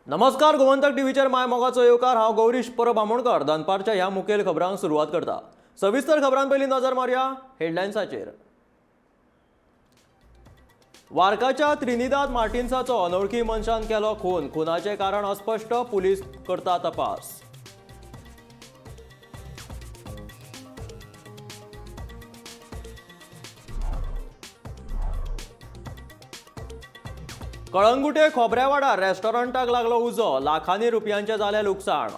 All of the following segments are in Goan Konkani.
नमस्कार, गोमंतक टीव्हीचेर my मोगाचो येवकार. हांव गौरीश परब आमोणकर दनपारच्या ह्या मुखेल खबरांक सुरवात करता. सविस्तर खबरां पयलीं नजर मारया हेडलायन्साचेर. वार्काच्या त्रिनिदाद मार्टिन्साचो अनोळखी मनशान केलो खून. खुनाचें कारण अस्पश्ट, पुलीस करता तपास. कळंगुटे खोबऱ्यावाडार रेस्टॉरंटाक लागलो उजो. लाखांनी रुपयांचें जालें लुकसाण.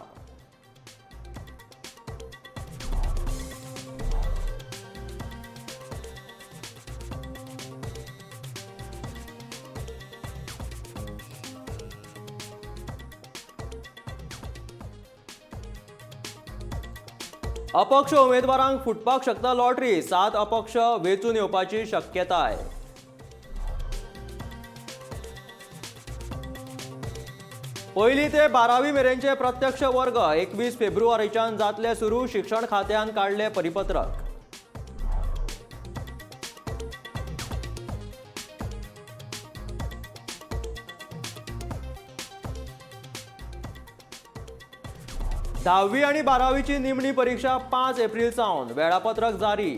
अपक्ष उमेदवारांक फुटपाक शकता लॉटरी. 7 अपक्ष वेंचून येवपाची शक्यताय. पयली ते 12वी मेरेनचे प्रत्यक्ष वर्ग 21 फेब्रुवारीच्यान जातले सुरू. शिक्षण खात्यान काडले परिपत्रक. 10वी आनी 12वीची निमणी परिक्षा 5 एप्रील सावन. वेळापत्रक जारी.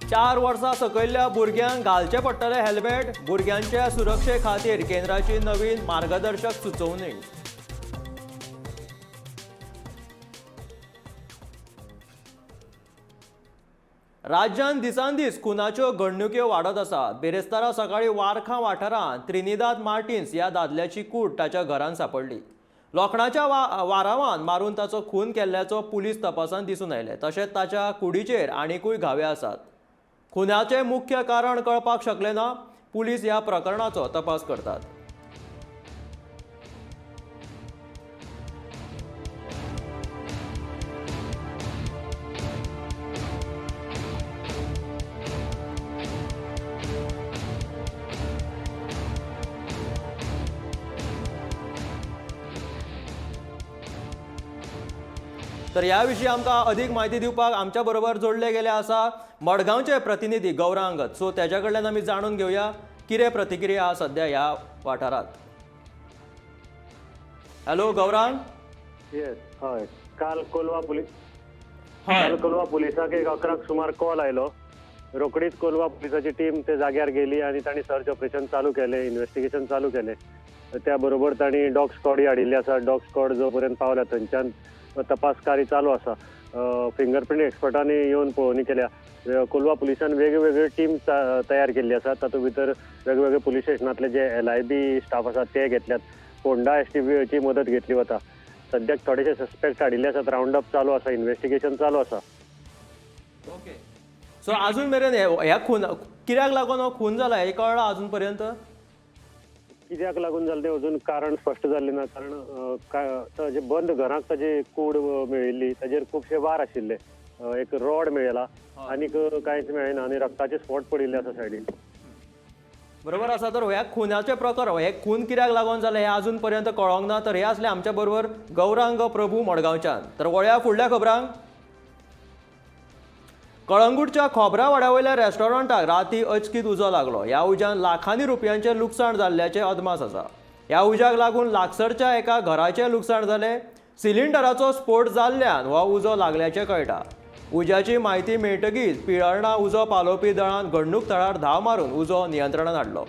चार वर्सां सकयल्ल्या भुरग्यांक घालचें पडटलें हेल्मेट. भुरग्यांच्या सुरक्षे खातीर केंद्राची नवीन मार्गदर्शक सुचोवणी. राज्यांत दिसान दीस खुनाच्यो घडणुक्यो वाडत आसात. बिरेस्तारा सकाळीं वारखा वाठारांत त्रिनिदाद मार्टिन्स ह्या दादल्याची कूड ताच्या घरांत सांपडली. लोखणाच्या वारावान मारून ताचो खून केल्ल्याचो पुलीस तपासांत दिसून आयलें. तशेंच ताच्या कुडीचेर आनिकूय घावे आसात. खुनाचें मुख्य कारण कळपाक शकलें ना. पुलीस ह्या प्रकरणाचो तपास करतात. तर ह्या विशीं आमकां अधिक म्हायती दिवपाक आमच्या बरोबर जोडले गेले आसा मडगांवचे प्रतिनिधी गौरांग. सो तेज्या कडल्यान आमी जाणून घेवया कितें प्रतिक्रिया आसा सद्या ह्या वाठारांत. हॅलो गौरांग. येस, हय, काल कोलवा पुलीस काल कोलवा पुलिसाक एक 11 सुमार कॉल आयलो. रोखडीच कोलवा पुलिसाची टीम ते जाग्यार गेली आनी तांणी सर्च ऑपरेशन चालू केलें, इन्व्हेस्टिगेशन चालू केलें. त्या बरोबर तांणी डॉग स्क्वॉडय हाडिल्ली आसा. डॉग स्क्वॉड जो पर्यंत पावल्या थंयच्यान तपास कार्य चालू आसा. फिंगरप्रिंट एक्सपर्टांनी येवन पळोवणी केल्या. कोलवा पुलिसान वेगवेगळ्यो टीम तयार केल्ली आसा. तातूंत भितर वेगवेगळे पुलीस स्टेशनांतले जे LIB staff आसा ते घेतल्यात. फोंडा STBची मदत घेतली वता. सद्याक थोडेशे सस्पेक्ट हाडिल्ले आसात. रावंड अप चालू आसा, इन्व्हेस्टिगेशन चालू आसा. ओके, सो अजून मेरेन ह्या खून कित्याक लागून हो खून जाला हें कळ्ळां अजून पर्यंत? कित्याक लागून जालें तें अजून कारण स्पश्ट जाल्लें ना. कारण ताजे बंद घरांत ताजी कूड मेळिल्ली, ताजेर खुबशे वार आशिल्ले. एक रॉड मेळ्ळा आनीक कांयच मेळना आनी रक्ताचे स्पॉट पडिल्ले आसा सायडीन. बरोबर आसा. तर ह्या खुनाचें प्रकरण, हे खून कित्याक लागून जालें हें अजून पर्यंत कळोंक ना. तर हे आसले आमच्या बरोबर गौरांग प्रभू मडगांवच्यान. तर वळया फुडल्या खबरांक. कळंगूटच्या खोबरावाड्या वयल्या रेस्टॉरंटाक राती अचकीत उजो लागलो. ह्या उज्यान लाखांनी रुपयांचें लुकसाण जाल्ल्याचें अदमास आसा. ह्या उज्याक लागून लागसरच्या एका घराचें लुकसाण जालें. सिलिंडराचो स्फोट जाल्ल्यान हो उजो लागल्याचें कळटा. उज्याची म्हायती मेळटकीच पिळर्णा उजो पालोवपी दळान घडणूक थळार धांव मारून उजो नियंत्रणांत हाडलो.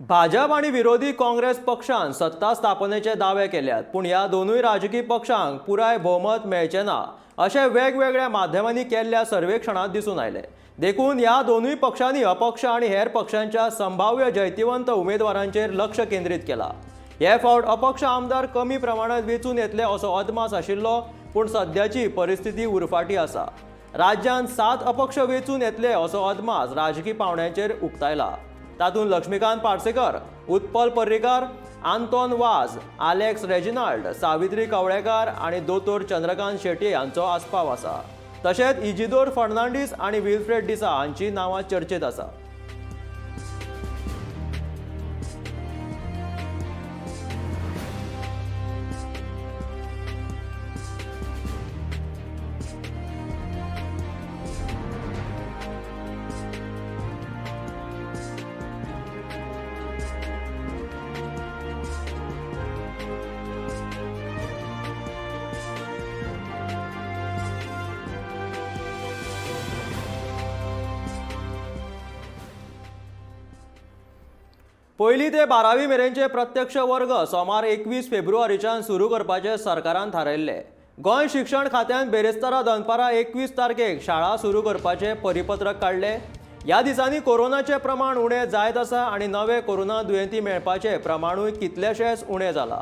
भाजप आनी विरोधी काँग्रेस पक्षान सत्ता स्थापनेचे दावे केल्यात, पूण ह्या दोनूय राजकीय पक्षांक पुराय भोवमत मेळचें ना अशें वेगवेगळ्या माध्यमांनी केल्ल्या सर्वेक्षणांत दिसून आयलें. देखून ह्या दोनूय पक्षांनी अपक्ष आनी हेर पक्षांच्या संभाव्य जैतिवंत उमेदवारांचेर लक्ष केंद्रीत केलां. हे फावट अपक्ष आमदार कमी प्रमाणांत वेंचून येतले असो अदमास आशिल्लो, पूण सद्याची परिस्थिती उरफाटी आसा. राज्यांत 7 अपक्ष वेंचून येतले असो अदमास राजकी पावंड्यांचेर उक्तायला. तातूंत लक्ष्मीकांत पार्सेकर, उत्पल पर्रीकार, आंतोन वाज, आलेक्स रेजिनाल्ड, सावित्री कवळेकार आनी दोतोर चंद्रकांत शेट्ये हांचो आस्पाव आसा. तशेंच इजिदोर फर्नांडीस आनी विल्फ्रेड डिसा हांची नांवां चर्चेत आसा. पयली ते 12वी मेरेनचे प्रत्यक्ष वर्ग सोमार 21 फेब्रुवारीच्यान सुरू करपाचें सरकारान थारायल्लें. गोंय शिक्षण खात्यान बेरेस्तारा दनपारां 21 तारखेक शाळा सुरू करपाचें परिपत्रक काडलें. ह्या दिसांनी कोरोनाचें प्रमाण उणें जायत आसा आनी नवे कोरोना दुयेंती मेळपाचें प्रमाणूय कितलेशेंच उणें जालां.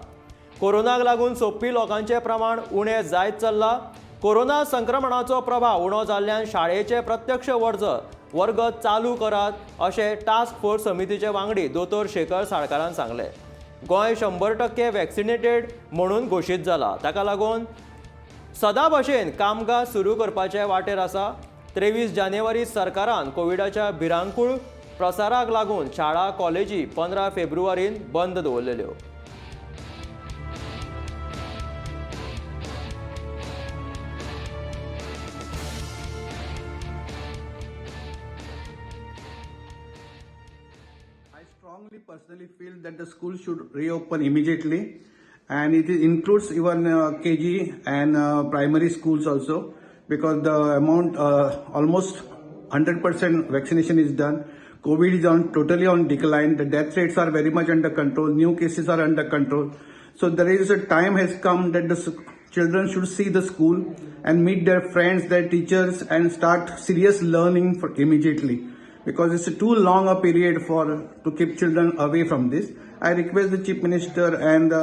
कोरोनाक लागून सोंपपी लोकांचें प्रमाण उणें जायत चल्लां. कोरोना संक्रमणाचो प्रभाव उणो जाल्ल्यान शाळेचे प्रत्यक्ष वर्ग चालू करात अशें टास्क फोर्स समितीचे वांगडी दोतोर शेखर साळकारान सांगलें. गोंय 100% वॅक्सिनेटेड म्हणून घोशीत जाला. ताका लागून सदां भशेन कामकाज सुरू करपाचे वाटेर आसा. 23 जानेवारी सरकारान कोविडाच्या भिरांकूळ प्रसाराक लागून शाळा कॉलेजी 15 फेब्रुवारीन बंद दवरलेल्यो. I strongly personally feel that the school should reopen immediately, and it includes even KG and primary schools also, because the amount almost 100% vaccination is done. COVID is totally on decline. The death rates are very much under control. New cases are under control. So there is a time has come that the children should see the school and meet their friends, their teachers, and start serious learning for immediately. Because it's too long a period for to keep children away from this. I request the Chief Minister and the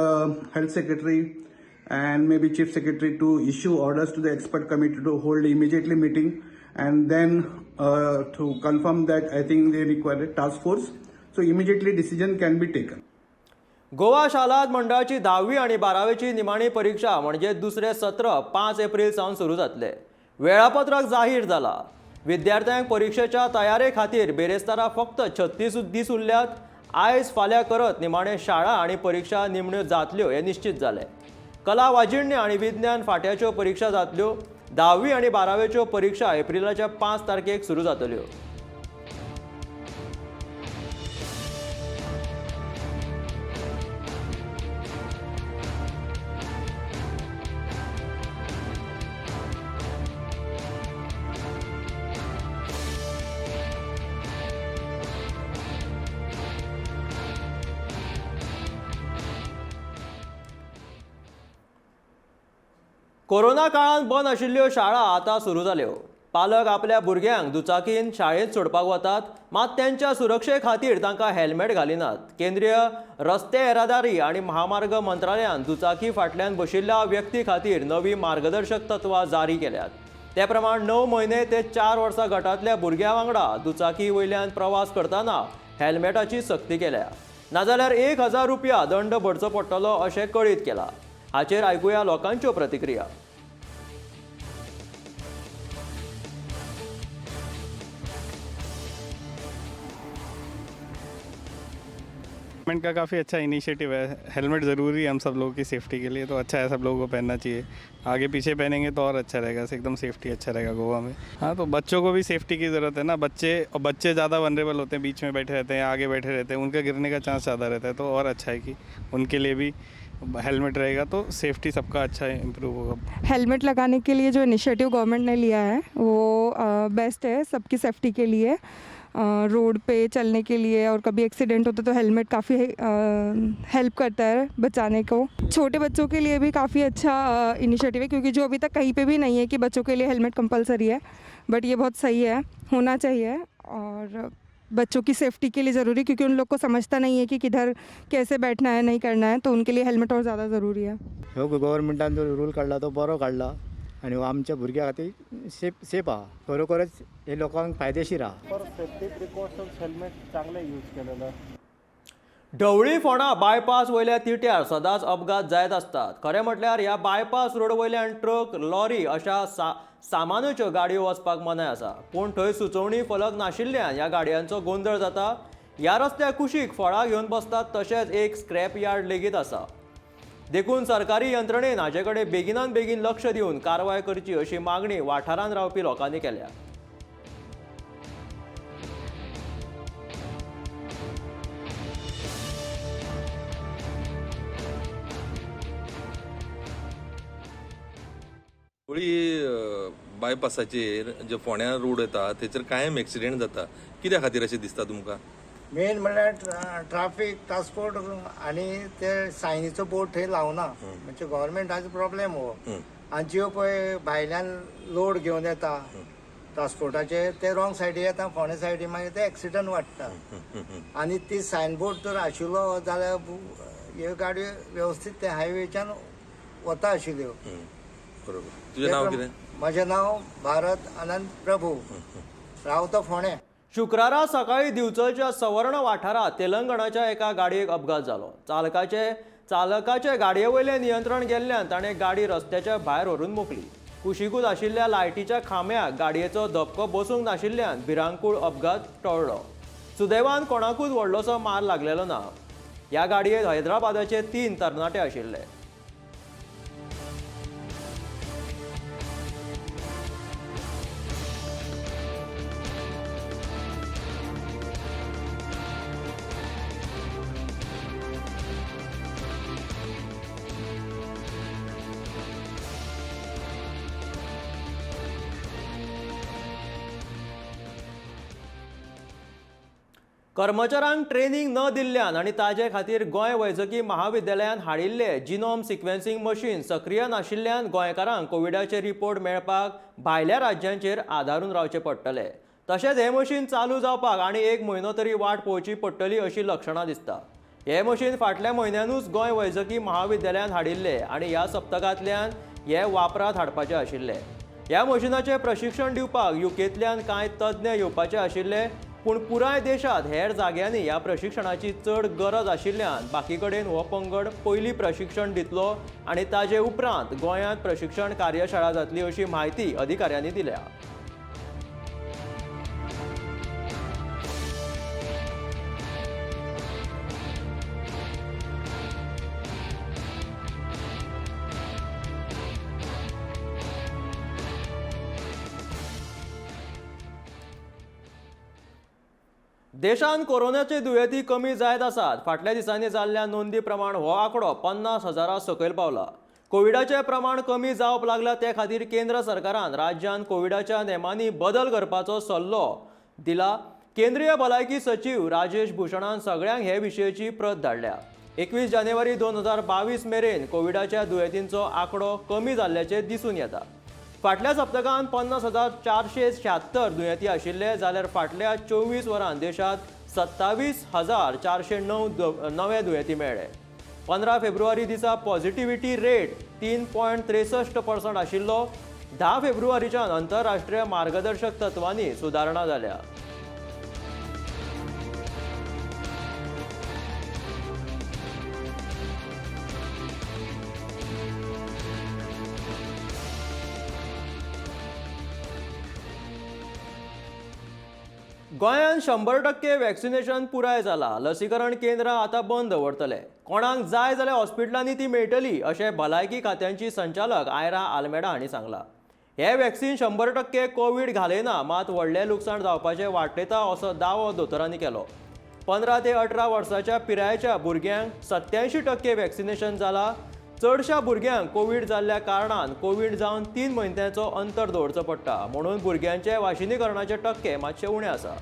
Health Secretary and maybe Chief Secretary to issue orders to the expert committee to hold immediately meeting, and then to confirm that I think they require a task force. So immediately decision can be taken. Goa शालांत मंडळाची 10वी आनी 12वीची निमाणी परीक्षा म्हणजे दुसरें सत्र 5 एप्रील सावन सुरू जातलें. वेळापत्रक जाहीर जाला. विद्यार्थ्यांक परिक्षेच्या तयारे खातीर बेरेस्तारा फक्त 36 दीस उरल्यात. आयज फाल्यां करत निमाणे शाळा आनी परीक्षा निमण्यो जातल्यो हें निश्चित जालें. कला वाजिण्य आनी विज्ञान फांट्याच्यो परीक्षा जातल्यो. 10वी आनी 12वेच्यो परीक्षा एप्रिलाच्या 5 तारखेक सुरू जातल्यो. कोरोना काळांत बंद आशिल्ल्यो शाळा आतां सुरू जाल्यो. पालक आपल्या भुरग्यांक दुचाकीन शाळेंत सोडपाक वतात, मात त्यांच्या सुरक्षे खातीर तांकां हेल्मेट घालिनात. केंद्रीय रस्ते येरादारी आनी महामार्ग मंत्रालयान दुचाकी फाटल्यान बशिल्ल्या व्यक्ती खातीर नवी मार्गदर्शक तत्वां जारी केल्यात. ते प्रमाण 9 म्हयने ते 4 वर्सां गटांतल्या भुरग्यां वांगडा दुचाकी वयल्यान प्रवास करतना हेल्मेटाची सक्ती केल्या. नाजाल्यार 1000 रुपया दंड भरचो पडटलो अशें कळीत केलां. हाचेर आयकुया लोकांच्यो प्रतिक्रिया. गवर्नमेंट का काफ़ी अच्छा इनिशिएटिव है. हेलमेट ज़रूरी है हम सब लोगों की सेफ्टी के लिए, तो अच्छा है सब लोगों को पहनना चाहिए. आगे पीछे पहनेंगे तो और अच्छा रहेगा, एकदम सेफ्टी अच्छा रहेगा गोवा में. हाँ, तो बच्चों को भी सेफ्टी की ज़रूरत है ना. बच्चे ज़्यादा वनरेबल होते हैं, बीच में बैठे रहते हैं, आगे बैठे रहते हैं, उनका गिरने का चांस ज़्यादा रहता है. तो और अच्छा है कि उनके लिए भी हेलमेट रहेगा तो सेफ्टी सबका अच्छा इम्प्रूव होगा. हेलमेट लगाने के लिए जो इनिशिएटिव गवर्नमेंट ने लिया है वो बेस्ट है सबकी सेफ्टी के लिए, रोड पे चलने के लिए. और कभी एक्सीडेंट होता है तो हेलमेट काफ़ी हेल्प करता है बचाने को. छोटे बच्चों के लिए भी काफ़ी अच्छा इनिशिएटिव है, क्योंकि जो अभी तक कहीं पे भी नहीं है कि बच्चों के लिए हेलमेट कंपलसरी है, बट ये बहुत सही है, होना चाहिए. और बच्चों की सेफ्टी के लिए ज़रूरी, क्योंकि उन लोग को समझता नहीं है कि किधर कैसे बैठना है, नहीं करना है, तो उनके लिए हेलमेट और ज़्यादा ज़रूरी है. हो गव्हर्मेंटान जो रूल काडला तो बरो काडला आनी हो आमच्या भुरग्यां खातीर सेफ आहा. खरोखरच हे लोकांक फायदेशीर आहा. फॉर सेफ्टी प्रिकॉशन्स हेल्मेट चांगले यूज केलेलं. ढवळी फोंडा बायपास वयल्या तिट्यार सदांच अपघात जायत आसतात. खरें म्हटल्यार ह्या बायपास रोड वयल्यान ट्रक, लॉरी अशा सामानाच्यो गाडयो वचपाक मनाय आसा, पूण थंय सुचोवणी फलक नाशिल्ल्यान ह्या गाडयांचो गोंदळ जाता. ह्या रस्त्या कुशीक फळां घेवन बसतात, तशेंच एक स्क्रॅप यार्ड लेगीत आसा. देखून सरकारी यंत्रणेन हाचे कडेन बेगिनात बेगीन लक्ष दिवन कारवाय करची अशी मागणी वाठारांत रावपी लोकांनी केल्या. होळी बायपासाचेर जे फोंड्या रोड येता थंयसर कायम एक्सिडेंट जाता, कित्या खातीर अशें दिसता तुमकां? मेन म्हणल्यार ट्राफीक ट्रान्सपोर्ट आनी ते सायनीचो बोर्ड थंय लावना, म्हणजे गव्हर्मेंटाचो प्रॉब्लेम हो. आनी ज्यो पळय भायल्यान लोड घेवन येता ट्रान्सपोर्टाचे ते रॉंग सायडी येता, फोंड्या सायडी, मागीर ते एक्सिडंट वाडटा. आनी ती सायन बोर्ड जर आशिल्लो जाल्यार ह्यो गाडयो वेवस्थीत ते हायवेच्यान वता आशिल्ल्यो. बरोबर. तुजें नांव कितें? म्हजें नांव भारत आनंद प्रभू, रावता फोंडें. शुक्रारा सकाळी दिवचलच्या सवर्ण वाठारांत तेलंगणाच्या एका गाडयेक अपघात जालो. चालकाचे गाडये वयलें नियंत्रण गेल्ल्यान ताणें गाडी रस्त्याच्या भायर व्हरून मोखली. कुशीकूच आशिल्ल्या लायटीच्या खांब्याक गाडयेचो धपको बसूंक नाशिल्ल्यान भिरांकूळ अपघात टळ्ळो. सुदैवान कोणाकूच व्हडलोसो मार लागलेलो ना. ह्या गाडयेंत हैदराबादाचे 3 तरणाटे आशिल्ले. कर्मचाऱ्यांक ट्रेनिंग न दिल्ल्यान आनी ताजे खातीर गोंय वैजकी महाविद्यालयान हाडिल्ले जिनोम सिक्वेन्सिंग मशीन सक्रीय नाशिल्ल्यान गोंयकारांक कोविडाचे रिपोर्ट मेळपाक भायल्या राज्यांचेर आदारून रावचें पडटलें. तशेंच हें मशीन चालू जावपाक आनी 1 म्हयनो तरी वाट पळोवची पडटली अशी लक्षणां दिसता. हें मशीन फाटल्या म्हयन्यानूच गोंय वैजकी महाविद्यालयान हाडिल्लें आनी ह्या सप्तकांतल्यान हें वापरांत हाडपाचें आशिल्लें. ह्या मशिनाचें प्रशिक्षण दिवपाक युकेंतल्यान कांय तज्ञ येवपाचे आशिल्ले, पूण पुराय देशांत हेर जाग्यांनी ह्या प्रशिक्षणाची चड गरज आशिल्ल्यान बाकी कडेन हो पंगड पयलीं प्रशिक्षण दितलो आनी ताजे उपरांत गोंयांत प्रशिक्षण कार्यशाळा जातली अशी म्हायती अधिकाऱ्यांनी दिल्या. देशांत कोरोनाचे दुयेंती कमी जायत आसात. फाटल्या दिसांनी जाल्ल्या नोंदी प्रमाण हो आंकडो 50,000 सकयल पावला. कोविडाचें प्रमाण कमी जावप लागला ते खातीर केंद्र सरकारान राज्यांत कोविडाच्या नेमांनी बदल करपाचो सल्लो दिला. केंद्रीय भलायकी सचीव राजेश भूषणान सगळ्यांक हे विशयची प्रत धाडल्या. 21 जानेवारी 2022 मेरेन कोविडाच्या दुयेंतींचो आंकडो कमी जाल्ल्याचें दिसून येता. फाटल्या सप्तकांत 50,476 दुयेंती आशिल्ले, जाल्यार फाटल्या 24 वरांत देशांत 27,409 नवे दुयेंती मेळ्ळे. 15 फेब्रुवारी दिसा पॉझिटिव्हिटी रेट 3.63% आशिल्लो. 10 फेब्रुवारीच्यान आंतरराष्ट्रीय मार्गदर्शक तत्वांनी सुदारणा जाल्या. गोंयांत 100% वॅक्सिनेशन पुराय जाला. लसीकरण केंद्रां आतां बंद दवरतले. कोणाक जाय जाल्यार हॉस्पिटलांनी ती मेळटली अशें भलायकी खात्यांची संचालक आयरा आल्मेडा हांणी सांगलां. हें वॅक्सिन 100% कोवीड घालयना, मात व्हडलें लुकसाण जावपाचें वाटयता असो दावो दोतोरांनी केलो. 15 ते 18 वर्सांच्या पिरायेच्या भुरग्यांक 87% वॅक्सिनेशन जाला. चडशा भुरग्यांक कोवीड जाल्ल्या कारणान कोवीड जावन 3 म्हयन्यांचो अंतर दवरचो पडटा, म्हणून भुरग्यांचे वाशिनीकरणाचे टक्के मातशे उणे आसा.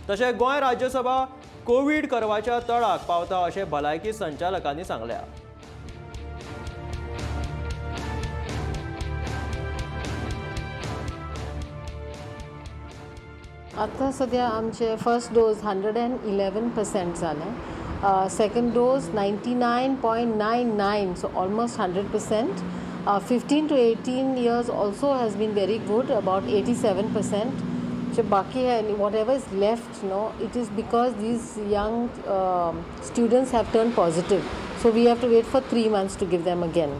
तशें गोंय राज्यसभा कोवीड करवाच्या तळाक पावता अशें भलायकी संचालकांनी सांगल्या. आतां सद्या आमचे फर्स्ट डोज 111% जालें, second dose 99.99, so almost 100%. 15 to 18 years also has been very good, about 87%. जो बाकी है, whatever is left, no, it is because these young students have turned positive. So we have to wait for 3 months to give them again.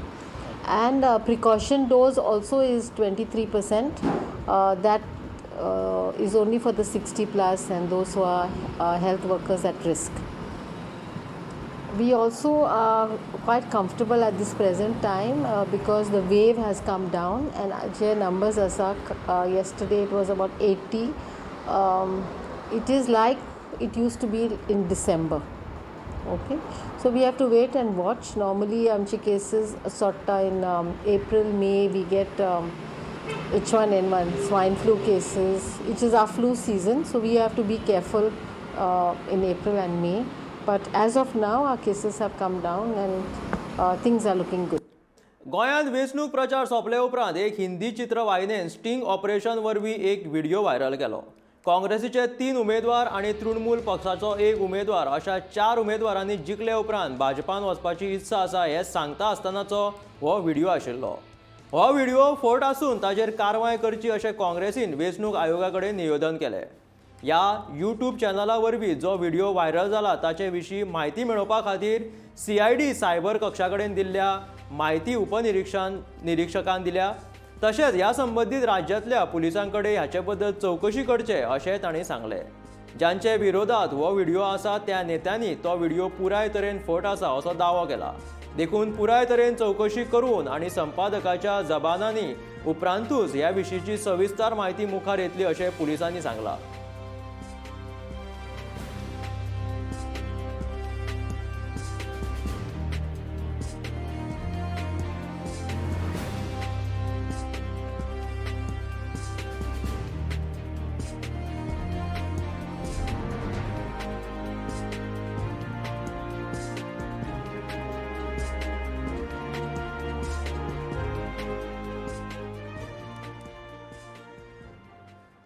And precaution dose also is 23%. That is only for the 60 plus and those who are health workers at risk. We also are quite comfortable at this present time because the wave has come down and je numbers asa, yesterday it was about 80. It is like it used to be in December. Okay, so we have to wait and watch. Normally amche cases sotta in April, May we get H1N1 swine flu cases. It is our flu season, so we have to be careful in April and May. But as of now, our cases have come down and things are looking good. गोंयांत वेंचणूक प्रचार सोंपले उपरांत एक हिंदी चित्रवाहिनेन स्टिंग ऑपरेशन वरवीं एक व्हिडिओ व्हायरल केलो. काँग्रेसीचे 3 उमेदवार आनी तृणमूल पक्षाचो 1 उमेदवार अशा 4 उमेदवारांनी जिखले उपरांत भाजपान वचपाची इत्सा आसा हें सांगता आसतनाचो हो व्हिडिओ आशिल्लो. हो व्हिडिओ फट आसून ताचेर कारवाय करची अशें काँग्रेसीन वेंचणूक आयोगा कडेन निवेदन केलें. ह्या यूट्यूब चॅनला वरवीं जो व्हिडिओ व्हायरल जाला ताचे विशीं म्हायती मेळोवपा खातीर CID cyber कक्षा कडेन दिल्ल्या म्हायती उपनिरीक्षकान दिल्या. तशेंच ह्या संबंदीत राज्यांतल्या पुलिसां कडेन हाचे बद्दल चवकशी करचे अशें तांणी सांगलें. जांचे विरोधात हो व्हिडिओ आसा त्या नेत्यांनी तो व्हिडिओ पुराय तरेन फट आसा असो दावो केला. देखून पुराय तरेन चवकशी करून आनी संपादकाच्या जबानांनी उपरांतूच ह्या विशींची सविस्तर म्हायती मुखार येतली अशें पुलिसांनी सांगलां.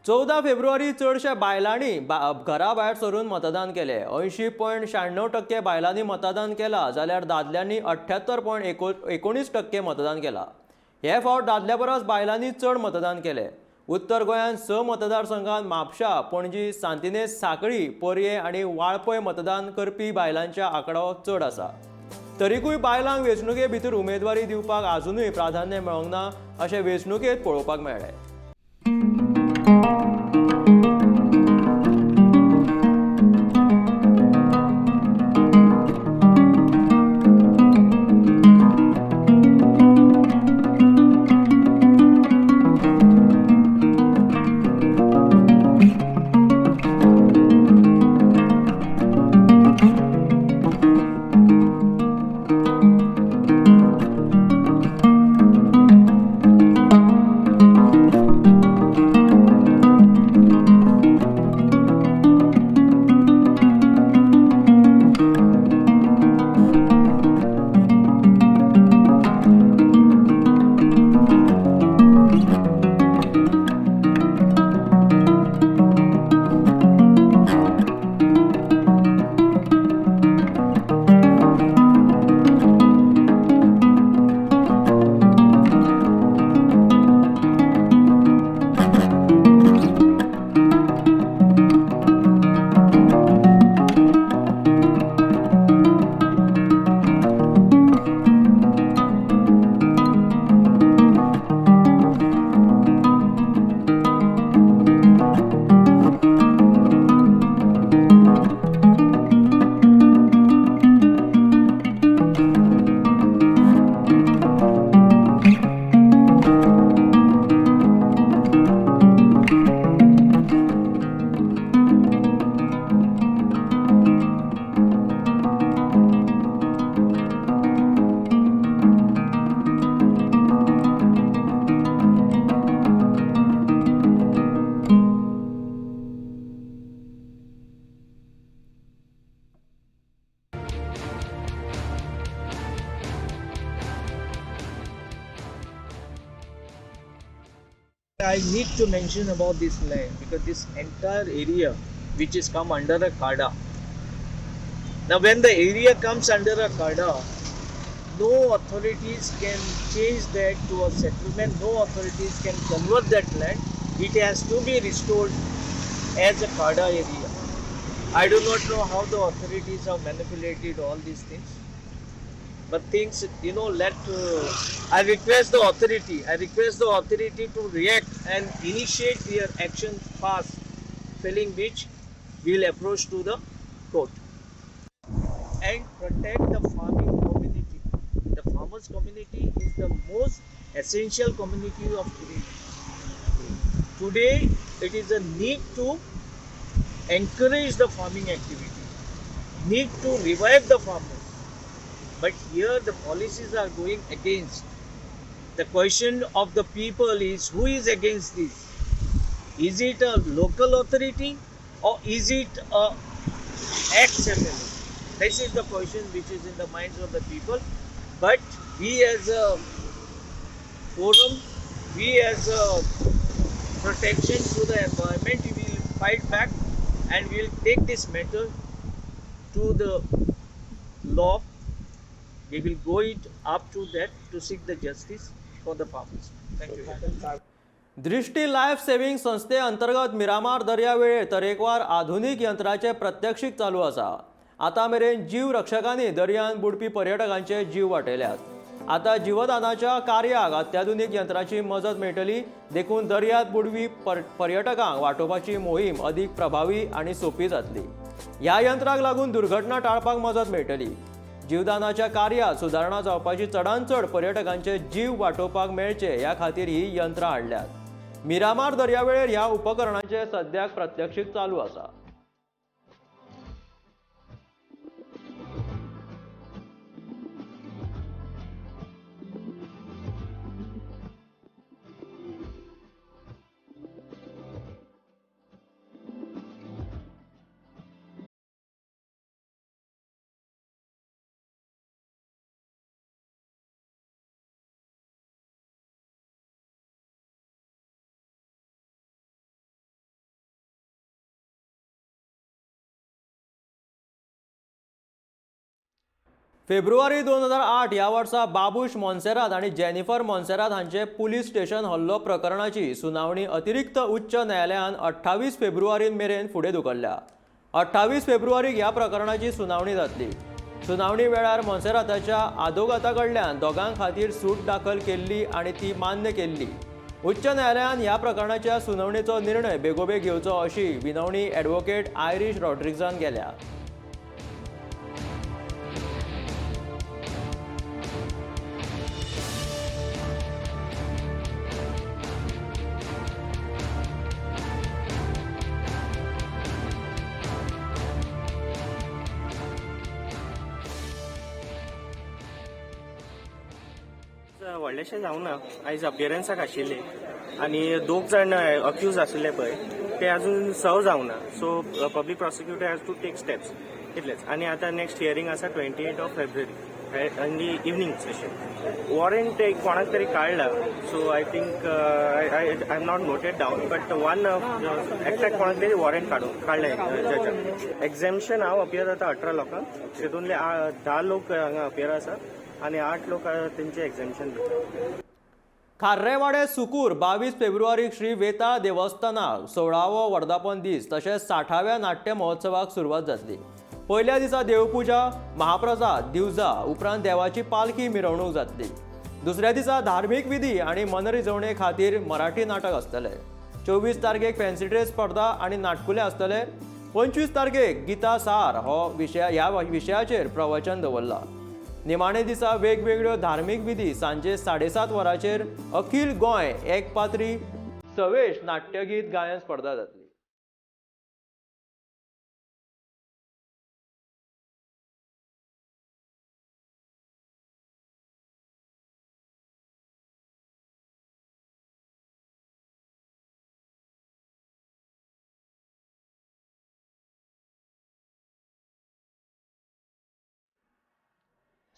चवदा फेब्रुवारी चडशा बायलांनी घरा भायर सरून मतदान केलें. 80.96% बायलांनी मतदान केलां जाल्यार दादल्यांनी 78.19% मतदान केलां. हे फावट दादल्या परस बायलांनी चड मतदान केलें. उत्तर गोंयांत 6 मतदारसंघांत म्हापशा, पणजी, सांतिनेज, सांखळी, पर्ये आनी वाळपय मतदान करपी बायलांच्या आंकडो चड आसा. तरीकूय बायलांक वेंचणुके भितर उमेदवारी दिवपाक आजुनूय प्राधान्य मेळोंक ना अशें वेंचणुकेंत पळोवपाक मेळ्ळें. I need to mention about this land because this entire area which is come under a CADA. Now when the area comes under a CADA, no authorities can change that to a settlement, no authorities can convert that land. It has to be restored as a Kada area. I do not know how the authorities have manipulated all these things, but things, you know, let I request the authority, I request the authority to react and initiate their action fast, failing which we will approach to the court and protect the farming community. The farmers community is the most essential community of today. Today, it is a need to encourage the farming activity, need to revive the farmers. But here the policies are going against. The question of the people is, who is against this? Is it a local authority or is it a ex-MLA? This is the question which is in the minds of the people. But we as a forum, we as a protection to the environment, we will fight back and we will take this matter to the law. We will go it up to that to seek the justice for the farmers. Thank you. Drishti life saving संस्थे अंतर्गत मिरामार दर्यावेळेर तरेकवार आधुनीक यंत्राचे प्रात्यक्षीक चालू आसा. आतां मेरेन जीव रक्षकांनी दर्यांत बुडपी पर्यटकांचे जीव वाटयल्यात. आतां जीवदानाच्या कार्याक अत्याधुनीक यंत्राची मजत मेळटली, देखून दर्यांत बुडपी पर्यटकांक वाटोवपाची मोहीम अदीक प्रभावी आनी सोंपी जातली. ह्या यंत्राक लागून दुर्घटना टाळपाक मजत मेळटली. जीवदानाच्या कार्यात सुदारणा जावपाची चडांत चड पर्यटकांचे जीव वाटोवपाक मेळचे ह्या खातीर ही यंत्रां हाडल्यात. मिरामार दर्यावेळेर ह्या उपकरणांचे सद्याक प्रात्यक्षीक चालू आसा. फेब्रुवारी 2008 ह्या वर्सा बाबूश मोन्सेरात आनी जेनिफर मोन्सेरात हांचे पुलीस स्टेशन हल्लो प्रकरणाची सुनावणी अतिरिक्त उच्च न्यायालयान 28 फेब्रुवारी मेरेन फुडें धुकल्ल्या. 28 फेब्रुवारीक ह्या प्रकरणाची सुनावणी जातली. सुनावणी वेळार मोन्सेराताच्या आदोगाता कडल्यान दोगां खातीर सूट दाखल केल्ली आनी ती मान्य केल्ली. उच्च न्यायालयान ह्या प्रकरणाच्या सुनावणेचो निर्णय बेगोबेग घेवचो अशी विनवणी ॲडव्होकेट आयरीश रॉड्रिग्जान केल्या. व्हडलेशें जावना, आयज अपियरन्साक आशिल्ले आनी दोग जाण अक्यूज आशिल्ले पळय ते अजून सर्व जावना. So public prosecutor has to take steps इतलेच. आनी आतां नेक्स्ट हियरींग आसा 28 of February in the evening session. Warrant एक कोणाक तरी काडला, so I think I am not noted down, but one एकट्याक कोणाक तरी वॉरंट काडलें जजान. एग्झेम्पशन हांव अपियर जाता 18 लोकांक, तितूंतले 10 लोक हांगा अपियर आसा आनी 8 लोक तेंचे एग्झेम्पशन दिता. खार्रेवाडे सुकूर 22 फेब्रुवारीक श्री वेताळ देवस्थानाक 16वो वर्धापन दीस तशेंच 60व्या नाट्य महोत्सवाक सुरवात जातली. पयल्या दिसा देवपुजा, महाप्रसाद, दिवजा उपरांत देवाची पालखी मिरवणूक जातली. दुसऱ्या दिसा धार्मीक विधी आनी मनरिजवणे खातीर मराठी नाटक आसतलें. 24 तारखेक फॅन्सी ड्रेस स्पर्धा आनी नाटकुलें आसतलें. 25 तारखेक गीता सार हो ह्या विशयाचेर प्रवचन दवरलां. निमाणे दिसा वेगवेगळ्यो धार्मीक विधी सांजे 7:30 वरांचेर अखिल गोंय एकपात्री सवेश नाट्यगीत गायन स्पर्धा जातली.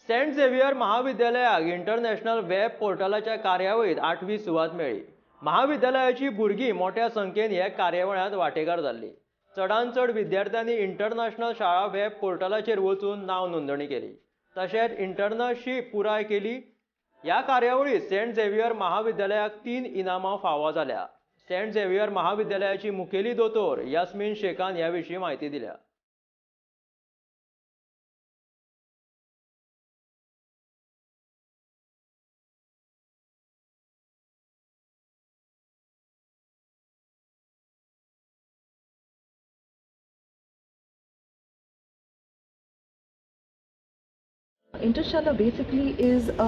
सेंट झेवियर महाविद्यालयाक इंटरनॅशनल वेब पोर्टलाच्या कार्यावळीत 8वी सुवात मेळ्ळी. महाविद्यालयाची भुरगीं मोठ्या संख्येन हे कार्यावळींत वांटेकार जाल्लीं. चडांत चड विद्यार्थ्यांनी इंटरनॅशनल शाळा वेब पोर्टलाचेर वचून नांव नोंदणी केली, तशेंच इंटर्नशीप पुराय केली. ह्या कार्यावळींत सेंट झेवियर महाविद्यालयाक 3 इनामां फावो जाल्या. सेंट झेवियर महाविद्यालयाची मुखेली दोतोर यास्मीन शेखान ह्या विशीं म्हायती दिल्या. Internshala basically is a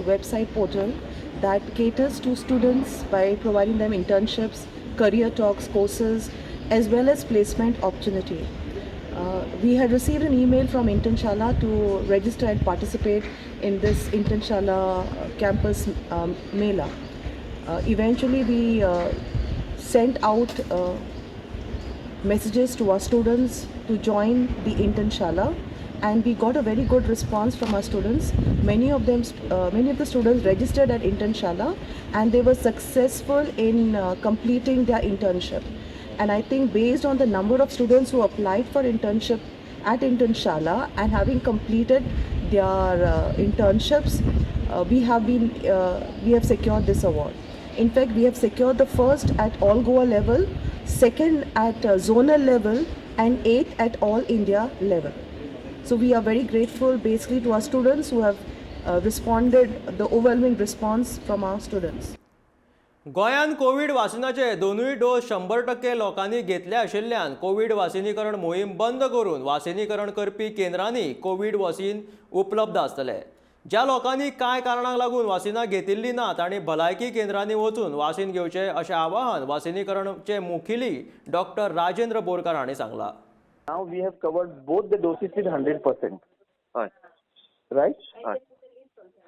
website portal that caters to students by providing them internships, career talks, courses, as well as placement opportunity. We had received an email from Internshala to register and participate in this Internshala campus mela. Eventually, we sent out messages to our students to join the Internshala, and we got a very good response from our students. Many of them, many of the students registered at Internshala, and they were successful in completing their internship. And I think based on the number of students who applied for internship at Internshala and having completed their internships, we have secured this award. In fact, we have secured the first at all Goa level, second at zonal level, and eighth at all India level. So we are very grateful basically to our students who have responded, the overwhelming response from our students. गोंयांत कोवीड वासिनाचे दोनूय डोस 100% लोकांनी घेतले आशिल्ल्यान कोवीड वासिनीकरण मोहीम बंद करून वासिनीकरण करपी केंद्रांनी कोवीड वासीन उपलब्ध आसतले. ज्या लोकांनी कांय कारणांक लागून वासिनां घेतिल्लीं ना तांणी भलायकी केंद्रांनी वचून वासीन घेवचें अशें आवाहन वासिनीकरणचे मुखेली डॉक्टर राजेंद्र बोरकार हांणी सांगलां. Now we have covered both the doses with 100%. Right?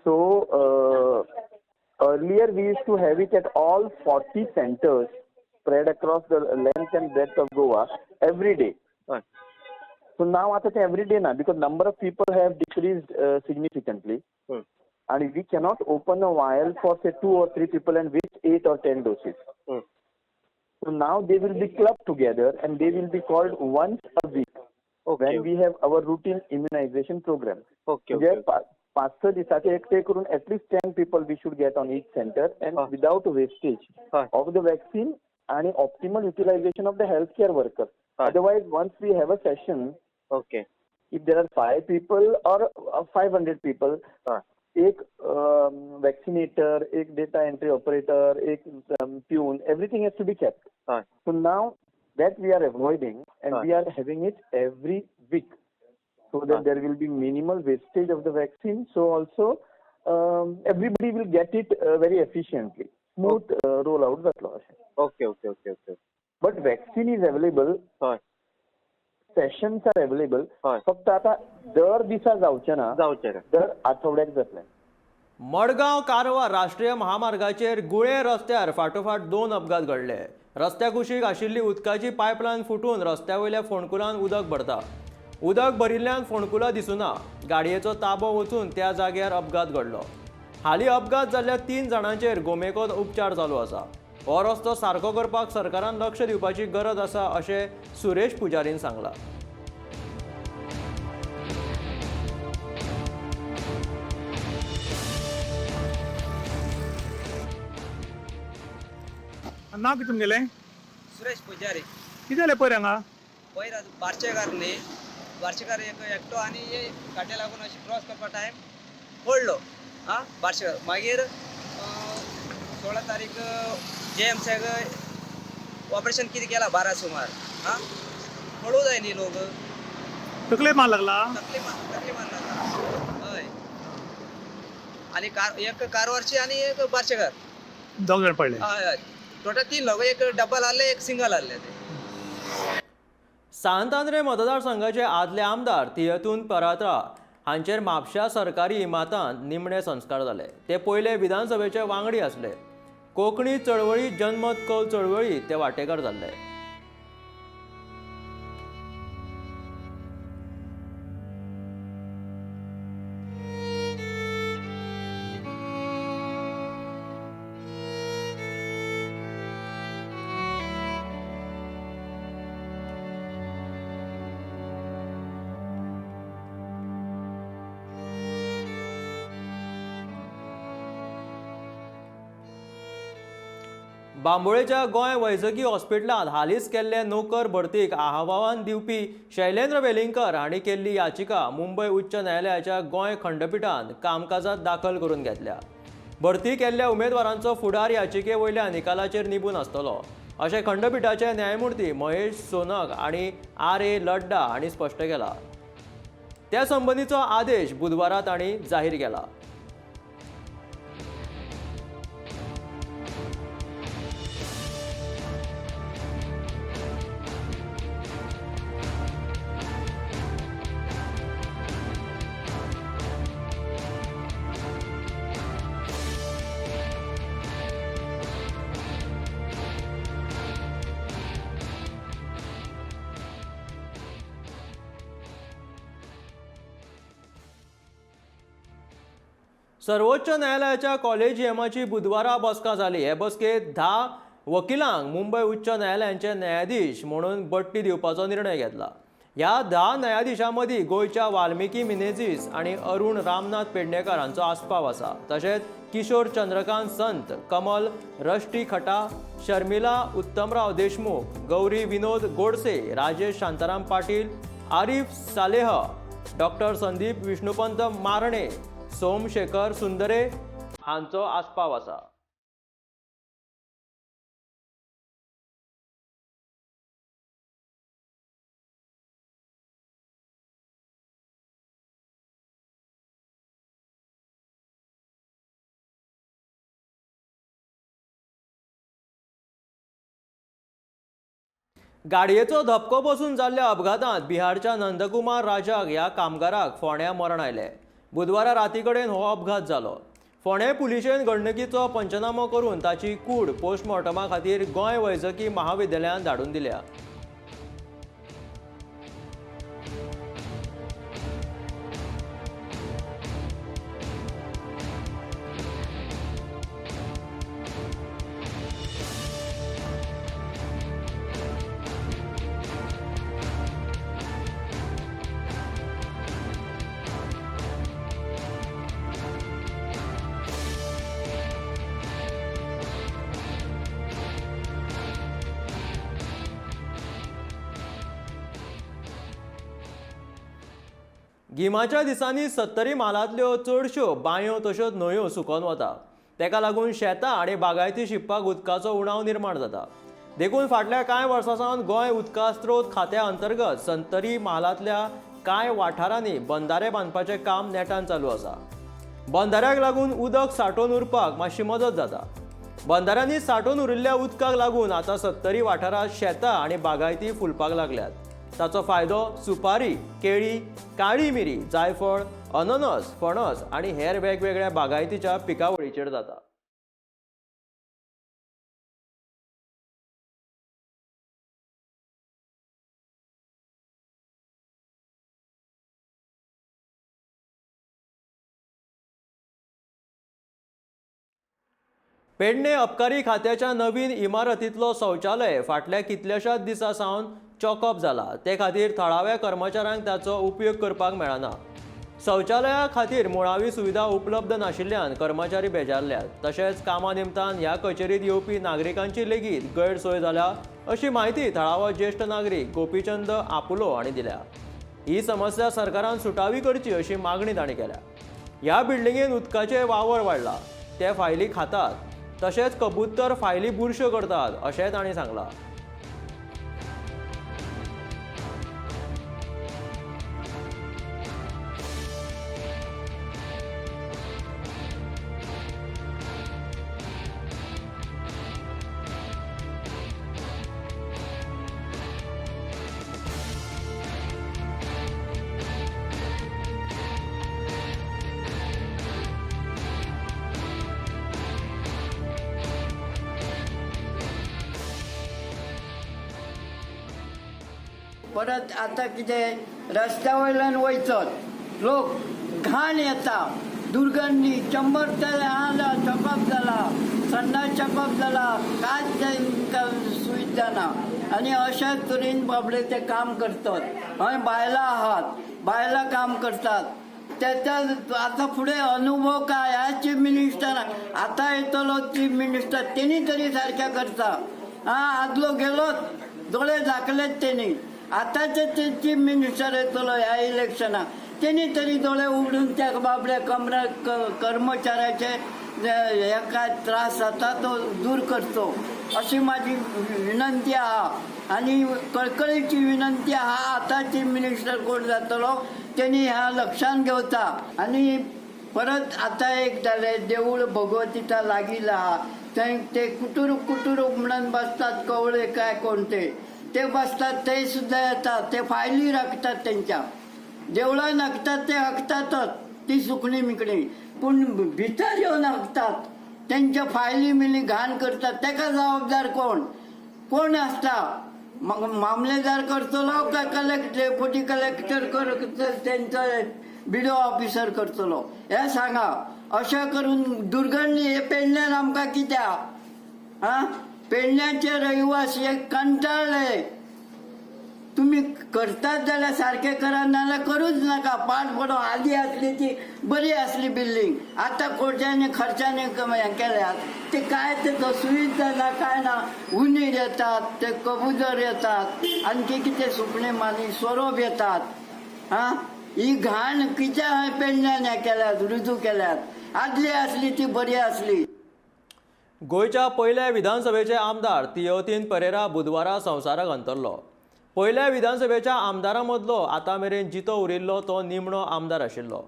So earlier we used to have it at all 40 centers spread across the length and breadth of Goa every day. So now आता ते every day na, because number of people have decreased significantly. And we cannot open a vial for say 2 or 3 people and waste 8 or 10 doses. So now they will be clubbed together and they will be called once a week. When we have our routine immunization program. म्हणजे 5-6 दिसाचे एकटे करून at least 10 people we should get on each center and without wastage of the vaccine and optimal utilization of the healthcare worker. Otherwise, once we have a session, if there are 5 people or 500 people, एक vaccinator, एक data entry operator, एक peon, everything has to be kept. So now that we are avoiding and we are having it every week, so that there will be minimal wastage of the vaccine. So also everybody will get it very efficiently. Smooth rollout जातलो अशें. Okay. But vaccine is available. Sessions are available. फक्त आता दर दिसा जावचें ना, दर आठवड्याक जातलें. मडगांव कारवार राष्ट्रीय महामार्गाचेर गुळे रस्त्यार फाटोफाट 2 अपघात घडले. रस्त्या कुशीक आशिल्ली उदकाची पायपलायन फुटून रस्त्या वयल्या फोंडकुलान उदक भरता. उदक भरिल्ल्यान फोंडकुलां दिसुना. गाडयेचो ताबो वचून त्या जाग्यार अपघात घडलो. हालीं अपघात जाल्ल्या 3 जाणांचेर गोमेकॉत उपचार चालू आसा. हो रस्तो सारको करपाक सरकारान लक्ष दिवपाची गरज आसा अशें सुरेश पुजारीन सांगलां. नाव कितें तुमगेलें? सुरेश पुजारी. कितें जालें पयर हांगा? पयर बारशेकार न्ही, बारशेकार एक एकटो आनी काटे लागून अशें क्रॉस करपा टायम पडलो. आं, बारशेकार मागीर 16 तारीख जे एम सीक ऑपरेशन कितें केलां 12 सुमार. आं, पळोवं जाय न्ही लोक. तकले मार लागला? तकले मार लागला. हय, आनी एक कारवारची आनी एक बारशेकार दोग जाण पडले. हय हय, टोटल 3 लोक, एक डबल आहले एक सिंगल आहले ते. सांत आंद्रे मतदारसंघाचे आदले आमदार तियतून परात्रा हांचेर म्हापश्या सरकारी इमारतांत निमणे संस्कार जाले. ते पयले विधानसभेचे वांगडी आसले. कोंकणी चळवळी जनमत कौल चळवळीत ते वांटेकार जाल्ले. बांबोळेच्या गोंय वैजकी हॉस्पिटलांत हालींच केल्ले नोकर भरतीक आव्हान दिवपी शैलेंद्र वेलिंगकर हांणी केल्ली याचिका मुंबय उच्च न्यायालयाच्या गोंय खंडपिठान कामकाजात दाखल करून घेतल्या. भरती केल्ल्या उमेदवारांचो फुडार याचिके वयल्या निकालाचेर निबून आसतलो अशें खंडपिठाचे न्यायमुर्ती महेश सोनक आनी आर.ए. लड्डा हांणी स्पश्ट केला. त्या संबंदीचो आदेश बुधवारा तांणी जाहीर केला. सर्वोच्च न्यायालयाच्या कॉलेजियमाची बुधवारा बसका जाली. हे बसकेत 10 वकिलांक मुंबय उच्च न्यायालयांचे न्यायाधीश म्हणून बडटी दिवपाचो निर्णय घेतला. ह्या 10 न्यायाधीशां मदीं गोंयच्या वाल्मिकी मिनेझीस आनी अरुण रामनाथ पेडणेकर हांचो आस्पाव आसा. तशेंच किशोर चंद्रकांत संत, कमल रष्टी खटा, शर्मिला उत्तमराव देशमुख, गौरी विनोद गोडसे, राजेश शांताराम पाटील, आरिफ सालेह, डॉक्टर संदीप विष्णुपंत मारणे, सोमशेखर सुंदरे हांचो आस्पाव आसा. गाडयेचो धपको बसून जाल्ल्या अपघातांत बिहारच्या नंदकुमार राजाक ह्या कामगाराक फोंड्यां मरण आयलें. बुधवारा राती कडेन हो अपघात जालो. फोंडें पुलिशेन घडणुकीचो पंचनामो करून ताची कूड पोस्टमॉर्टमा खातीर गोंय वैजकी महाविद्यालयांत धाडून दिल्या. गिमाच्या दिसांनी सत्तरी म्हालांतल्यो चडश्यो बांयो तश्योच न्हंयो सुकोन वता. तेका लागून शेतां आनी बागायती शिंपपाक उदकाचो उणाव निर्माण जाता. देखून फाटल्या कांय वर्सां सावन गोंय उदका स्रोत खात्या अंतर्गत सत्तरी म्हालांतल्या कांय वाठारांनी बंधारे बांदपाचें काम नेटान चालू आसा. बंधाऱ्याक लागून उदक सांठोवन उरपाक मातशी मदत जाता. बंधाऱ्यांनी सांठोवन उरिल्ल्या उदकाक लागून आतां सत्तरी वाठारांत शेतां आनी बागायती फुलपाक लागल्यात. ताचो फायदो सुपारी, केळी, काळी मिरी, जायफळ, अननस, फणस आनी हेर वेगवेगळ्या बागायतीच्या पिकावळीचेर जाता. पेडणे अबकारी खात्याच्या नवीन इमारतींतलो शौचालय फाटल्या कितल्याशाच दिसां सावन चॉकअप जाला. ते खातीर थळाव्या कर्मचाऱ्यांक ताचो उपयोग करपाक मेळना. शौचालया खातीर मुळावी सुविधा उपलब्ध नाशिल्ल्यान कर्मचारी बेजारल्यात. तशेंच कामा निमतान ह्या कचेरीत येवपी नागरिकांची लेगीत गैरसोय जाल्या अशी म्हायती थळावो ज्येश्ठ नागरीक गोपीचंद आपुलो हांणी दिल्या. ही समस्या सरकारान सुटावी करची अशी मागणी तांणी केल्या. ह्या बिल्डिंगेन उदकाचें वावर वाडला, ते फायली खातात, तशेंच कबूतर फायली बुरश्यो करतात अशें तांणी सांगलां. परत आतां कितें रस्त्या वयल्यान वयचत लोक घाण येता, दुर्गंधी, 100 तर चॉकअप जाला, संडास चॉकअप जाला, कांयच तांकां सुविधा ना. आनी अशा तरेन बाबडे ते काम करतात. हय बायलां आहात, बायलां काम करतात, तेचा आतां फुडें अनुभव काय ह्या चीफ मिनिस्टर आतां येतलो चीफ मिनिस्टर तेणी तरी सारकें करता. आं, आदलो गेलोच, दोळे झाकलेच तेणी. आतांचे ते चीफ मिनिस्टर येतलो ह्या इलेक्शनाक तेणी तरी दोळे उगडून त्या बाबड्या कमरा कर्मचाऱ्याचे हे काय त्रास जाता तो दूर करचो अशी माझी विनंती आहा आनी कळकळीची विनंती आहा. आतां चीफ मिनिस्टर कोण जातलो तेणी ह्या लक्षान घेवचा. आनी परत आतां एक जालें, देवूळ भगवतीच्या लागीं आहा थंय ते कुटुरूक कुटुरूक म्हणून बसतात कवळे काय कोण ते ते बसतात, ते सुद्दां येतात, ते फायली राखतात तेंच्या देवळान हाकतात ते हाकतातच ती सुकणी मिकणी, पूण भितर येवन हाकतात तेंच्या फायली मिली घाण करतात. तेका जबाबदार कोण कोण आसता? मामलेदार करतलो काय कलेक्टर, डेप्युटी कलेक्टर करतलो, तेंचो बिडो ऑफिसर करतलो हें सांगा. अशें करून दुर्गंधी हे पेडण्यान आमकां कित्याक? आं, पेडण्याचे रहिवासी हे कंटाळ्ळे. तुमी करतात जाल्यार सारकें करा, नाजाल्यार करूच नाका. पाड पडो. आदी आसली ती बरी आसली बिल्डींग, आतां कोट्यांनी खर्चानी हें केल्यात ते काय ते सुविधा ना काय ना. उंदीर येतात, ते कबुतर येतात, आणखी कितें सुकणीं मानी सोरोप येतात. आं, ही घाण कित्याक पेडण्यान हें केल्यात, रुजू केल्यात? आदली आसली ती बरी आसली. गोंयच्या पयल्या विधानसभेचे आमदार तियोतीन परेरा बुधवारा संवसाराक अंतरलो. पयल्या विधानसभेच्या आमदारां मदलो आतां मेरेन जितो उरिल्लो तो निमणो आमदार आशिल्लो.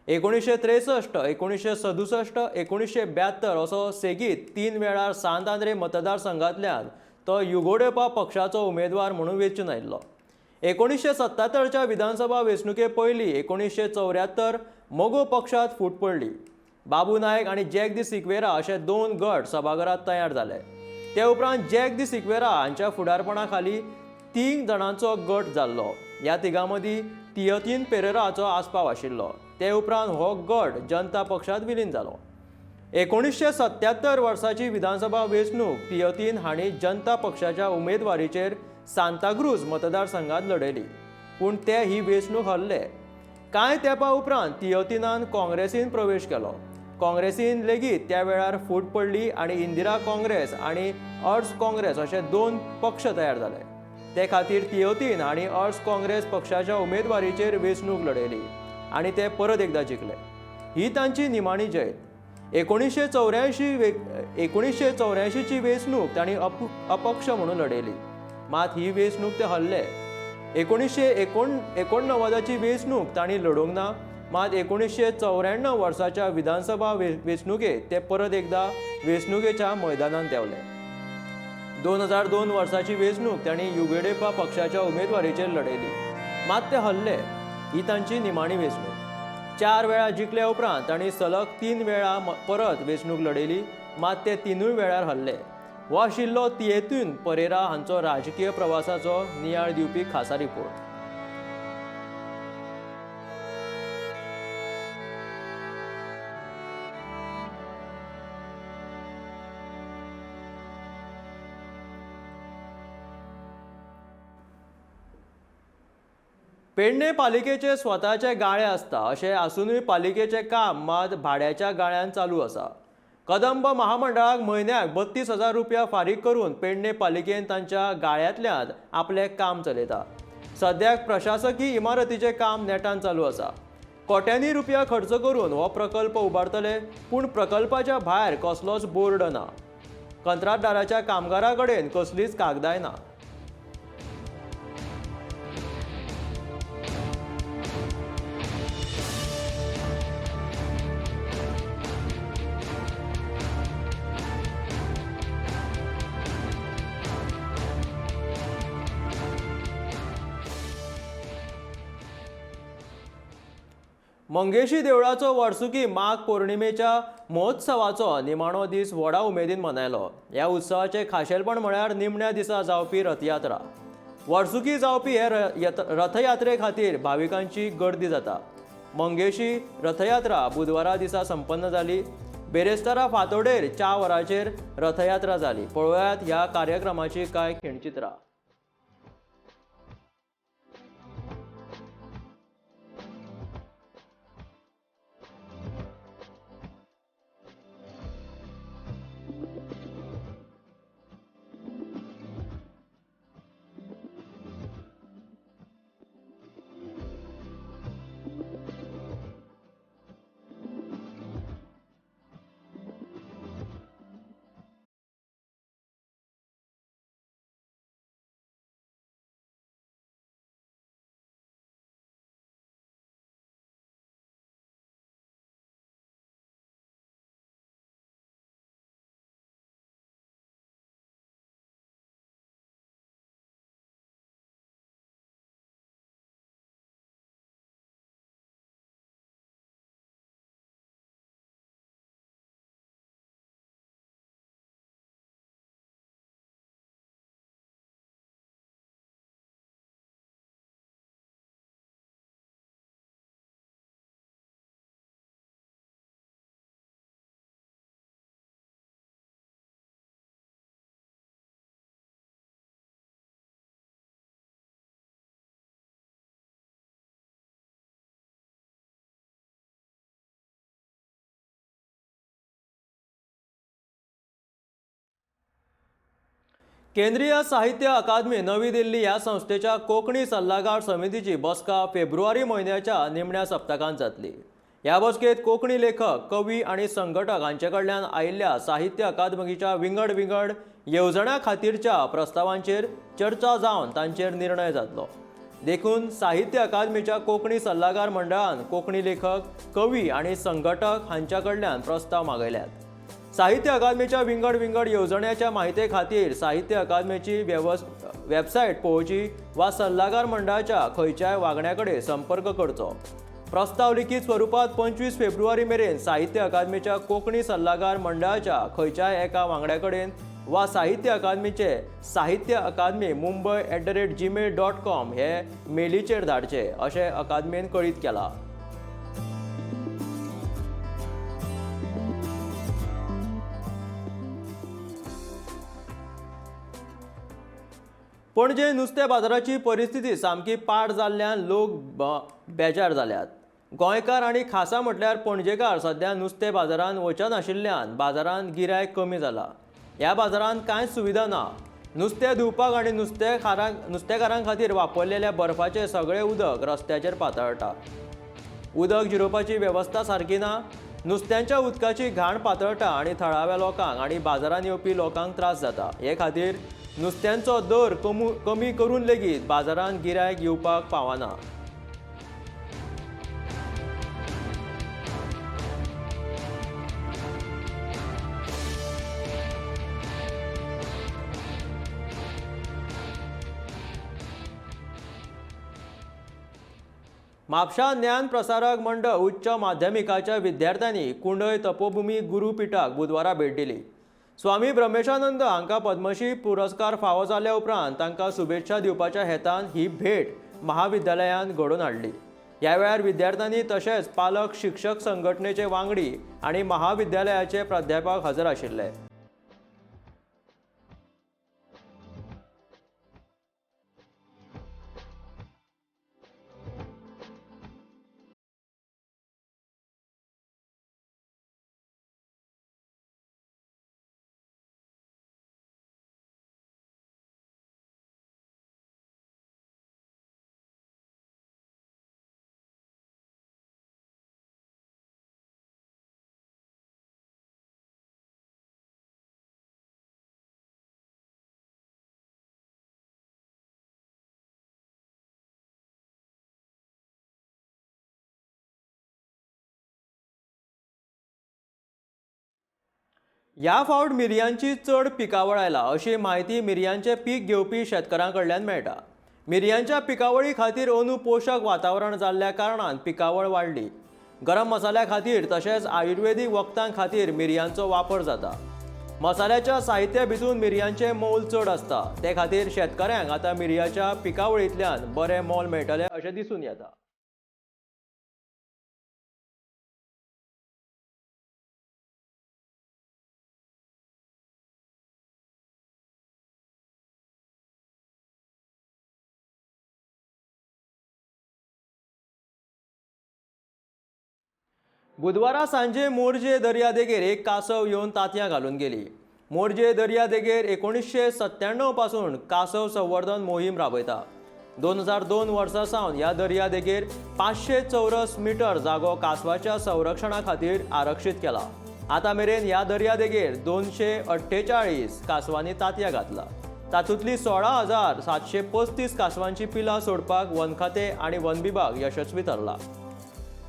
1963, 1967, 1972 असो सेगीत 3 वेळार सांत आंद्रे मतदारसंघांतल्यान तो युगोडेपा पक्षाचो उमेदवार म्हणून वेंचून आयिल्लो. 1977च्या विधानसभा वेंचणुके पयलीं 1974 मगो पक्षांत फूट पडली. बाबू नायक आनी जॅक दी सिक्वेरा अशे 2 गट सभाघरांत तयार जाले. ते उपरांत जॅक दी सिक्वेरा हांच्या फुडारपणा खाली 3 जाणांचो गट जाल्लो. ह्या तिगां मदीं तियोतीन पेरेराचो आस्पाव आशिल्लो. ते उपरांत हो गट जनता पक्षांत विलीन जालो. 1977 वर्साची विधानसभा वेंचणूक तियोतीन हांणी जनता पक्षाच्या उमेदवारीचेर सांताक्रूज मतदारसंघांत लढयली, पूण ते ही वेंचणूक हरले. कांय तेंपा उपरांत तियोतीनान काँग्रेसीन प्रवेश केलो. काँग्रेसीन लेगीत त्या वेळार फूट पडली आनी इंदिरा काँग्रेस आनी अर्ज काँग्रेस अशे 2 पक्ष तयार जाले. ते खातीर तियोतीन हांणी अर्ज काँग्रेस पक्षाच्या उमेदवारीचेर वेंचणूक लढयली आनी ते परत एकदा जिखले. ही तांची निमाणी जैत. 1984ची वेंचणूक तांणी अपक्ष म्हणून लढयली, मात ही वेंचणूक ते हरले. 1989ची वेंचणूक तांणी लढोवंक ना, मात 1994 वर्साच्या विधानसभा वेंचणुकेत ते परत एकदा वेंचणुकेच्या मैदानांत देंवले. 2002 वर्साची वेंचणूक तांणी युगेडेपा पक्षाच्या उमेदवारीचेर लढयली, मात ते हरले. ही तांची निमाणी वेंचणूक. 4 वेळा जिखल्या उपरांत तांणी सलग 3 वेळा परत वेंचणूक लढयली, मात ते 3 वेळार हरले. हो आशिल्लो तियोतीन परेरा हांचो राजकीय प्रवासाचो नियाळ दिवपी खासा रिपोर्ट. पेडणे पालिकेचे स्वताचे गाळे आसता अशें आसुनूय पालिकेचें काम मात भाड्याच्या गाळ्यान चालू आसा. कदंब महामंडळाक म्हयन्याक 32,000 रुपया फारीक करून पेडणे पालिकेन तांच्या गाळ्यांतल्यान आपलें काम चलयता. सद्याक प्रशासकी इमारतीचें काम नेटान चालू आसा. कोट्यांनी रुपया खर्च करून हो प्रकल्प उबारतले, पूण प्रकल्पाच्या भायर कसलोच बोर्ड ना. कंत्राटदाराच्या कामगारा कडेन कसलीच कागदाय ना. मंगेशी देवळाचो वर्सुकी माघ पौर्णिमेच्या महोत्सवाचो निमाणो दीस व्हडा उमेदीन मनयलो. ह्या उत्सवाचें खाशेलपण म्हळ्यार निमण्या दिसा जावपी रथयात्रा. वर्सुकी जावपी हे रथयात्रे खातीर भाविकांची गर्दी जाता. मंगेशी रथयात्रा बुधवारा दिसा संपन्न जाली. बेरेस्तारा फांतोडेर 4 वरांचेर रथयात्रा जाली. पळोवयात ह्या कार्यक्रमाची कांय खिणचित्रां. केंद्रीय साहित्य अकादमी नवी दिल्ली ह्या संस्थेच्या कोंकणी सल्लागार समितीची बसका फेब्रुवारी म्हयन्याच्या निमण्या सप्तकांत जातली. ह्या बसकेत कोंकणी लेखक, कवी आनी संघटक हांचे कडल्यान आयिल्ल्या साहित्य अकादमीच्या विंगड विंगड येवजण्यां खातीरच्या प्रस्तावांचेर चर्चा जावन तांचेर निर्णय जातलो. देखून साहित्य अकादमीच्या कोंकणी सल्लागार मंडळान कोंकणी लेखक, कवी आनी संघटक हांच्या कडल्यान प्रस्ताव मागयल्यात. साहित्य अकादमीच्या विंगड विंगड येवजण्याच्या माहिती खातीर साहित्य अकादमीची वेबसायट पळोवची वा सल्लागार मंडळाच्या खंयच्याय वांगड्या कडेन संपर्क करचो. प्रस्ताव लिखीत स्वरुपात 25 फेब्रुवारी मेरेन साहित्य अकादमीच्या कोंकणी सल्लागार मंडळाच्या खंयच्याय एका वांगड्या कडेन वा साहित्य अकादमीचे Sahitya Akademi Mumbai @gmail.com हे मेलीचेर धाडचे अशें अकादमीन कळीत केलां. पणजे नुस्तें बाजाराची परिस्थिती सामकी पाड जाल्ल्यान लोक बेजार जाल्यात. गोंयकार आनी खासा म्हटल्यार पणजेकार सध्या नुस्तें बाजारांत वचनाशिल्ल्यान बाजारांत गिरायक कमी जाला. ह्या बाजारांत कांयच सुविधा ना. नुस्तें धुवपाक आनी नुस्तेकारां खातीर वापरलेल्या बर्फाचें सगळें उदक रस्त्याचेर पातळटा. उदक जिरोवपाची वेवस्था सारकी ना. नुस्त्यांच्या उदकाची घाण पातळटा आनी थळाव्या लोकांक आनी बाजारांत येवपी लोकांक त्रास जाता. हे खातीर नुस्त्यांचो दर कमी करून लेगीत बाजारांत गिरायक येवपाक पावना. म्हापशा ज्ञान प्रसारक मंडळ उच्च माध्यमिकाच्या विद्यार्थ्यांनी कुंडय तपोभूमी गुरुपीठाक बुधवारा भेट दिली. स्वामी ब्रह्मेशानंद हांकां पद्मश्री पुरस्कार फावो जाल्या उपरांत तांकां शुभेच्छा दिवपाच्या हेतान ही भेट महाविद्यालयान घडोवन हाडली. ह्या वेळार विद्यार्थ्यांनी तशेंच पालक, शिक्षक संघटनेचे वांगडी आनी महाविद्यालयाचे प्राध्यापक हजर आशिल्ले. ह्या फावट मिरयांची चड पिकावळ आयला अशी म्हायती मिरयांचें पीक घेवपी शेतकारां कडल्यान मेळटा. मिरयांच्या पिकावळी खातीर अंदू पोशक वातावरण जाल्ल्या कारणान पिकावळ वाडली. गरम मसाल्या खातीर तशेंच आयुर्वेदीक वखदां खातीर मिरयांचो वापर जाता. मसाल्याच्या साहित्या भितून मिरयांचें मोल चड आसता. ते खातीर शेतकाऱ्यांक आतां मिरयाच्या पिकावळींतल्यान बरें मोल मेळटलें अशें दिसून येता. बुधवारा सांजे मोरजे दर्यादेगेर एक कासव येवन तांतयां घालून गेली. मोरजे दर्यादेगेर 1997 पासून कासव संवर्धन मोहीम राबयता. 2002 वर्सा सावन ह्या दर्यादेगेर 500 चौरस मिटर जागो कासवाच्या संरक्षणा खातीर आरक्षीत केला. आतां मेरेन ह्या दर्यादेगेर 248 कासवांनी तांतयां घातला. तातूंतली 16,735 कासवांची पिलां सोडपाक वन खातें आनी वन विभाग यशस्वी थारला.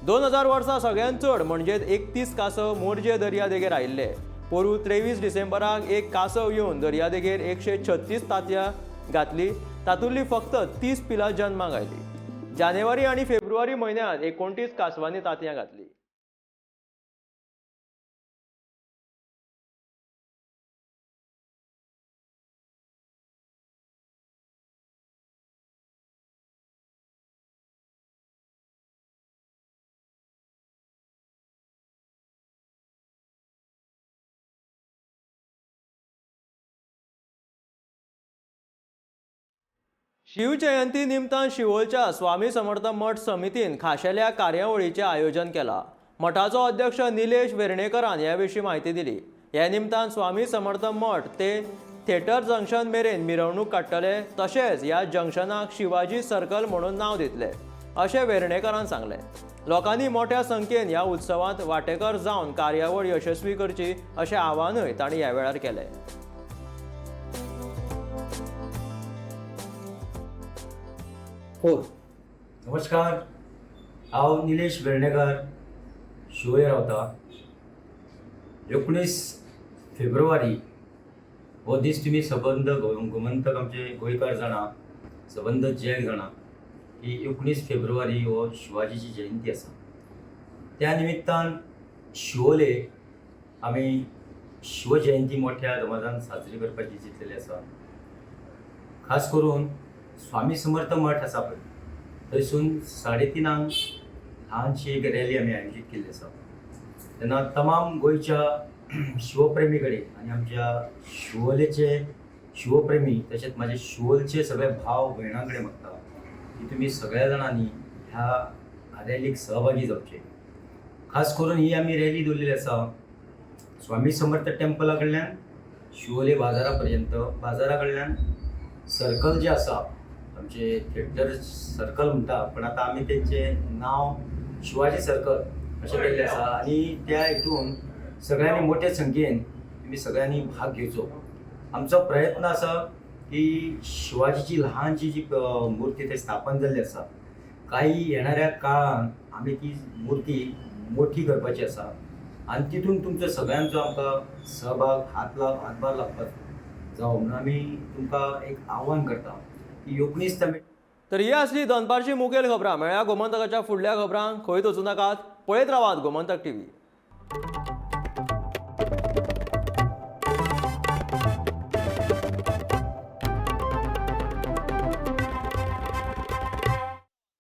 2000 वर्सा सगळ्यांत चड म्हणजे 31 कासव मोरजे दर्यादेगेर आयिल्ले. पोरूं 23 डिसेंबराक एक कासव येवन दर्यादेगेर 136 तांतयां घातली. तातूंतली फक्त 30 पिलां जन्माक आयली. जानेवारी आनी फेब्रुवारी म्हयन्यांत 29 कासवांनी तांतयां घातली. शिवजयंती निमतान शिवोलच्या स्वामी समर्थ मठ समितीन खाशेल्या कार्यावळीचें आयोजन केलां. मठाचो अध्यक्ष निलेश वेर्णेकरान ह्या विशीं म्हायती दिली. ह्या निमतान स्वामी समर्थ मठ ते थेटर जंक्शन मेरेन मिरवणूक काडटले, तशेंच ह्या जंक्शनाक शिवाजी सर्कल म्हणून नांव दितले अशें वेर्णेकरान सांगलें. लोकांनी मोठ्या संख्येन ह्या उत्सवांत वांटेकार जावन कार्यावळ यशस्वी करची अशें आवाहनूय तांणी ह्या वेळार केलें. नमस्कार, हांव निलेश वेर्णेकर, शिवोले रावता. 19 फेब्रुवारी हो दीस तुमी सबंद गोमंतक आमचे गोंयकार जाणा, सबंद जग जाणा की 19 फेब्रुवारी हो शिवाजीची जयंती आसा. त्या निमित्तान शिवोले आमी शिवजयंती मोठ्या दमाजान साजरी करपाची चिंतलेली आसा. खास करून स्वामी समर्थ मठ आसा पळय, थंयसून 3:30 ल्हानशी एक रॅली आमी आयोजीत केल्ली आसा. तेन्ना तमाम गोंयच्या शिवप्रेमी कडेन आनी आमच्या शिवोलेचे शिवप्रेमी तशेंच म्हाजे शिवोलचे सगळे भाव भयणां कडेन मागता की तुमी सगळ्या जाणांनी ह्या रॅलीक सहभागी जावचे. खास करून ही आमी रॅली दवरलेली आसा स्वामी समर्थ टेम्पला कडल्यान शिवोले बाजारा पर्यंत, बाजारा कडल्यान सर्कल जे आसा आमचे थिएटर सर्कल म्हणटा, पण आतां आमी तेंचें नांव शिवाजी सर्कल अशें केल्लें आसा. आनी त्या हितून सगळ्यांनी मोठे संख्येन तुमी सगळ्यांनी भाग घेवचो. आमचो प्रयत्न आसा की शिवाजीची ल्हानशी जी मूर्ती थंय स्थापन जाल्ली आसा, काही येणाऱ्या काळान आमी ती मूर्ती मोठी करपाची आसा आनी तितून तुमचो सगळ्यांचो आमकां सहभाग हातभार लागपाक जावो म्हणून आमी तुमकां एक आव्हान करता की 19 तारखेक. तर ही आसली दनपारची मुखेल खबरां. मेळ्या गोमंतकाच्या फुडल्या खबरांक खंयच वचूं नाकात, पळयत रावात गोमंतक टीव्ही.